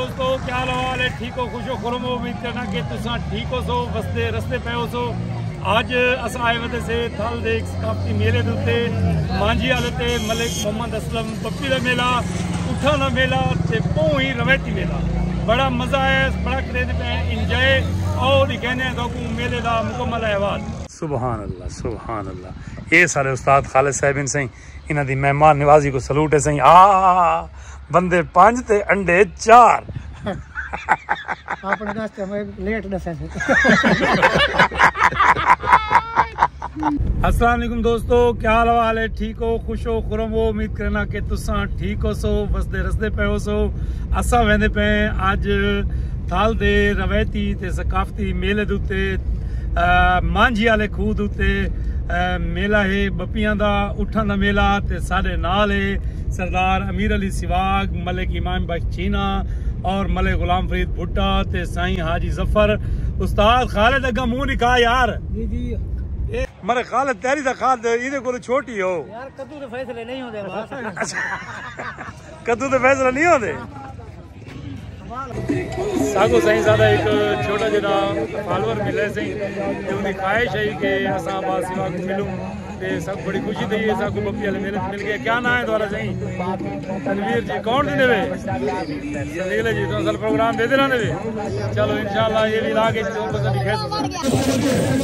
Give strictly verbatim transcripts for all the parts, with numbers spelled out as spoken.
دوستو، کیا حال حوال ہے؟ ٹھیک ہو؟ خوش ہو؟ خرم ہو؟ امید کرنا کہ تساں ٹھیک ہو سو، وسدے رسدے پئے ہو سو۔ اج اساں آئے ودے سے تھل دے ہک ثقافتی میلے دے اتے، مانجھی والے تے ملک محمد اسلم پپی دا میلہ، اٹھاں دا میلہ تے ٻہوں ہی روایتی میلہ۔ بڑا مزہ آیا، بڑا کریز پئے انجوائے۔ آؤ ݙکھیندے ہیں تہاکوں میلے دا مکمل احوال۔ سبحان اللہ، سبحان اللہ۔ اے سارے استاد خالد صاحب ہن سائیں، انہاں دی مہمان نوازی کوں سلوٹ ہے سائیں۔ آ بندے پنج تے انڈے چار۔ اپݨے ݙس تے میں لیٹ ݙسے سے۔ السلام علیکم دوستو، کیا حال حوال ہے؟ ٹھیک ہو؟ خوش ہو؟ خرم ہو؟ امید کرنا کہ تساں ٹھیک ہو سو، وسدے رسدے پئے ہو سو۔ اساں ویندے پئے ہیں اج تھل دے روایتی تے ثقافتی میلے دے اتے، آ، مانجھی والے کھوہ دے اتے، آ، میلہ ہے ٻپیاں دا، اٹھاں دا میلہ، تے ساݙے نال ہے سردار امیر علی سواگ، ملک امام بخش چھینا اور ملک غلام فرید بھٹہ تے سائیں حاجی ظفر۔ استاد خالد، اڳاں منہ ݙکھا یار۔ جی، جی۔ اے ملک خالد تیری دا خالد، ایندے کولوں چھوٹی ہو۔ یار، کدوں دے فیصلے نہیں ہوندے، بس۔ اچھا۔ کدوں دے فیصلے نہیں ہوندے؟ ساکوں سائیں ساݙا ہک چھوٹا جیہا فالوور ملے سائیں، تے اوندی خواہش ہے کہ اساں عباس سواگ کوں ملوں، تے ساکوں بڑی خوشی تھئی ہے، ساکوں ٻپی والے میلے تے مل ڳئے۔ کیا ناں ہے تہاݙا سائیں؟ تنویر جی۔ کون ݙیندے وے؟ سنیل جی، تساں اصل پروگرام ݙیندے رہندے وے۔ چلو انشاءاللہ اے وی علاقے چ تساں ݙکھیسو۔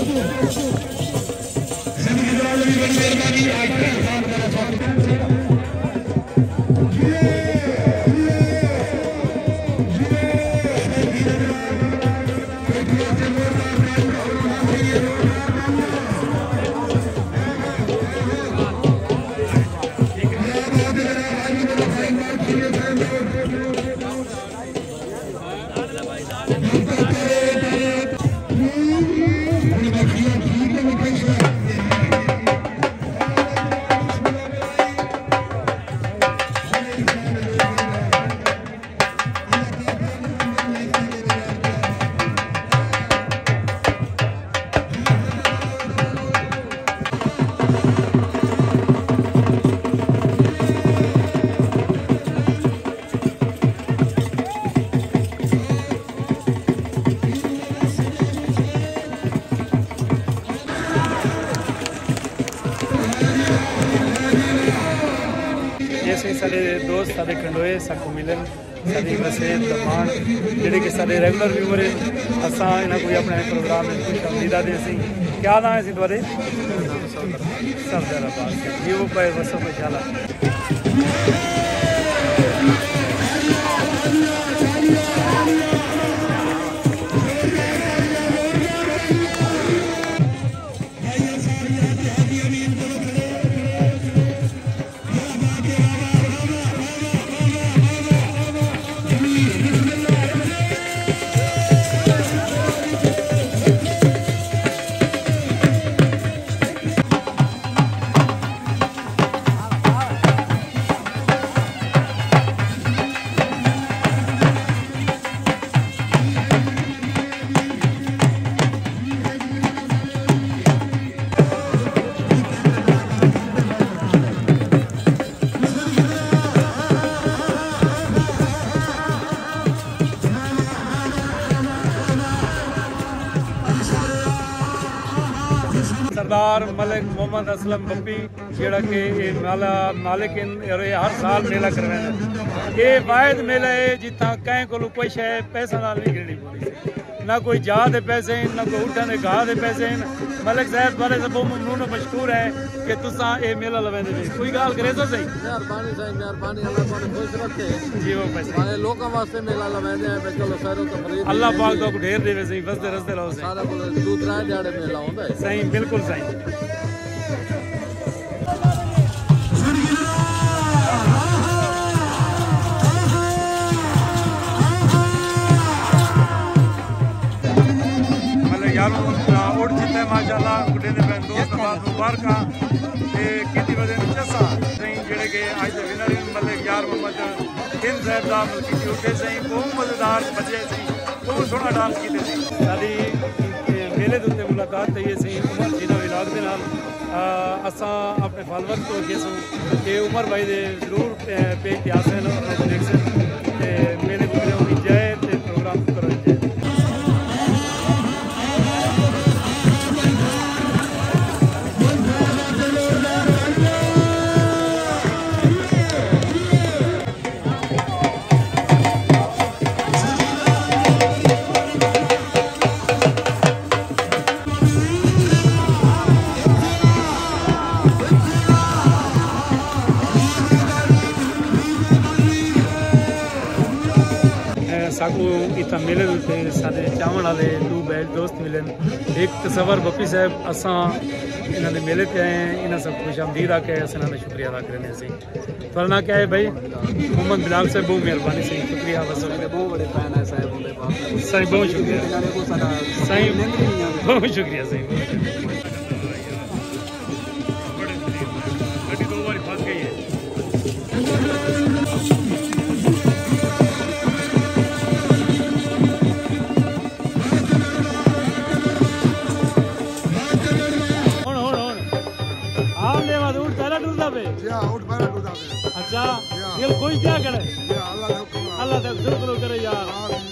اے سئیں ساݙے دوست، ساݙے کنڈوئے ساکوں ملن، ساݙی وسیب دا پاݨ، جیڑھے کہ ساݙے ریگولر ویور ہن۔ اساں انہاں کوں اپݨے پروگرام وچ خوش آمدید آہدے ہیں سئیں۔ کیا ناں ہے سئیں تہاݙے؟ سردار عباس۔ جیوو پئے وسو پئے شالا۔ سردار ملک محمد اسلم بپی، جیڑھا کہ اے مالا مالک ہن اور اے ہر سال میلہ کرویندن۔ اے واحد میلہ ہے جتھاں کہیں کولوں کوئی شے پیسے نال نہیں گھنݨی پوندی۔ نہ کوئی جاہ دے پیسے ہن، نہ کوئی اٹھاں دے گاہ دے پیسے ہن۔ ملک صاحب تہاݙے توں ٻہوں ممنون و مشکور ہیں کہ تساں اے میلہ لویندے پئے۔ کوئی ڳالھ کریسو سئیں؟ مہربانی سائیں، مہربانی، اللہ تہاݙے خوش رکھے۔ جیوو پئے سئیں۔ سارے لوکاں واسطے میلہ لویندے ہیں، بھئی چلو سیر و تفریح۔ اللہ پاک تہاکوں ݙھیر ݙیوے سئیں، وسدے رسدے رہو سئیں۔ سارے کول ݙو ترے ݙیہاڑے میلہ ہوندا ہے۔ سئیں، بالکل سئیں۔ مطلب یارو، اٹھ جیتے ماشاءاللہ، گڈے دے پہن دوست آباد مبارکاں۔ تے کیتی وجہ چسا سئیں، جیڑھے کہ اج دے ونر ہن، مطلب یار محمد ہند صاحب دا، مطلب کیتی اٹھے سئیں، بہت مزیدار بچے سئیں، بہت سوہݨا ڈانس کیتے سئیں۔ ساݙی میلے دے اتے ملاقات تھئی ہے سئیں عمر جناح ولاگ دے نال۔ آ، اساں اپݨے فالوورز توں آکھیسوں کہ عمر بھائی دے ضرور، اے، پیج تے آسن، انہاں کوں ݙیکھسن۔ تے میلے کوں کرو انجوائے۔ ساکوں اتھاں میلے دے اتے ساݙے چاوݨ والے ݙو بیچ دوست ملن۔ ہک تصور بپی صاحب، اساں انہاں دے میلے تے آئے ہیں، انہاں سب خوش آمدید آکھیا ہے، اساں انہاں دا شکریہ ادا کرنے ہیں۔ تہاݙا ناں کیا ہے بھائی؟ محمد بلال صاحب، بہت مہربانی سائیں، شکریہ بس۔ سائیں دے بہت وݙے فین ہے صاحب، اوندے پاس۔ سائیں بہت شکریہ۔ سائیں بہت شکریہ سائیں۔ گڈی دو واری پھس گئی ہے۔ ہݨ، ہݨ، ہݨ۔ آپ دے بعد اونٹ پہلا ٹردا پئے؟ جی ہاں، اونٹ پہلا ٹردا پئے۔ اچھا، جی ہاں۔ دل خوش تھیا کرے۔ جی ہاں، اللہ دے حکم نال۔ اللہ دے حکم کرے یار۔ آمین۔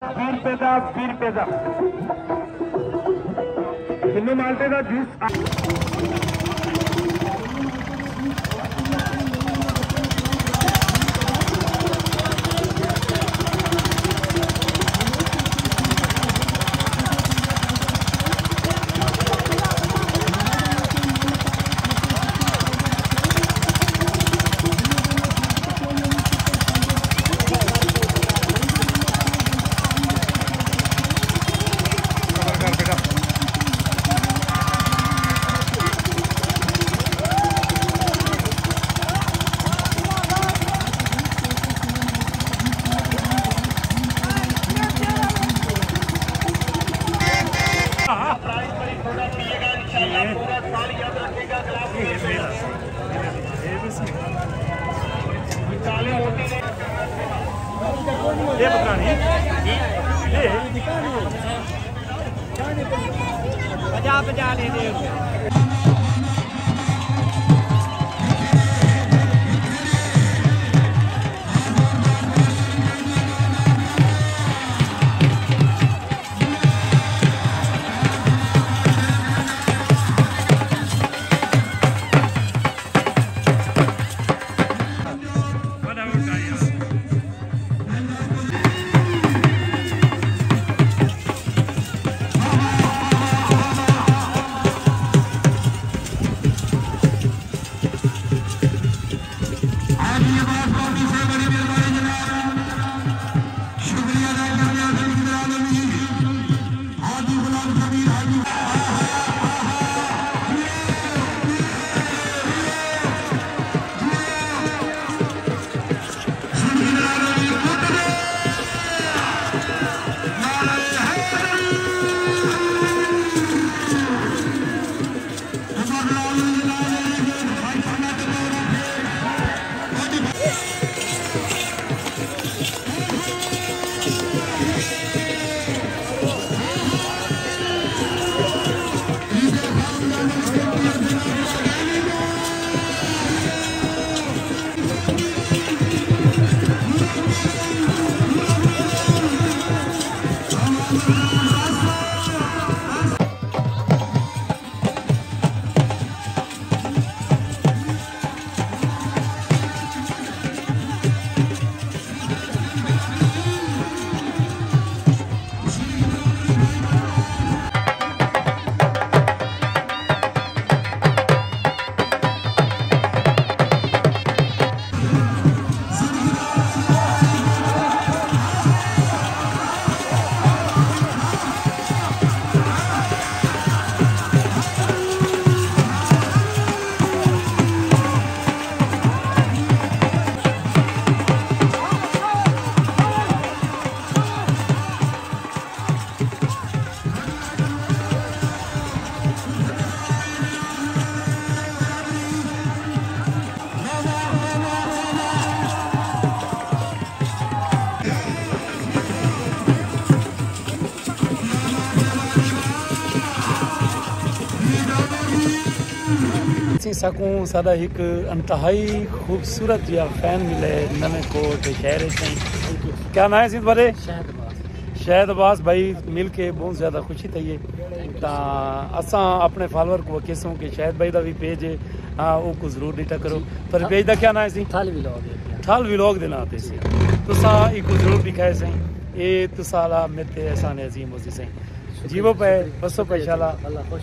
پیر پیدا، پیر پیدا۔ کنوں مالٹے دا جوس۔ یہ پتہ نہیں۔ یہ پنجاہ پنجاہ دے دے۔ اسی ساکوں ساݙا ہک انتہائی خوبصورت جیہا فین ملے نویں کوٹ شہر اچ سئیں۔ کیا ناں ہے سئیں تہاݙے؟ شاہد عباس۔ شاہد عباس بھائی، مل کے بہت زیادہ خوشی تھئی ہے۔ تاں اساں اپݨے فالوور کوں آکھیسوں کہ شاہد بھائی دا وی پیج ہے، ہاں، اوکوں ضرور ݙٹھا کرو۔ تہاݙے پیج دا کیا ناں ہے سئیں؟ تھل ولاگ ہے۔ تھل ولاگ دے ناں تے سئیں۔ تساں ایکوں ضرور ݙکھائے سئیں۔ اے تساں آلا میݙے تے احسان عظیم ہوسی سئیں۔ جیوو پئے، وسو پئے، انشاءاللہ۔ اللہ خوش۔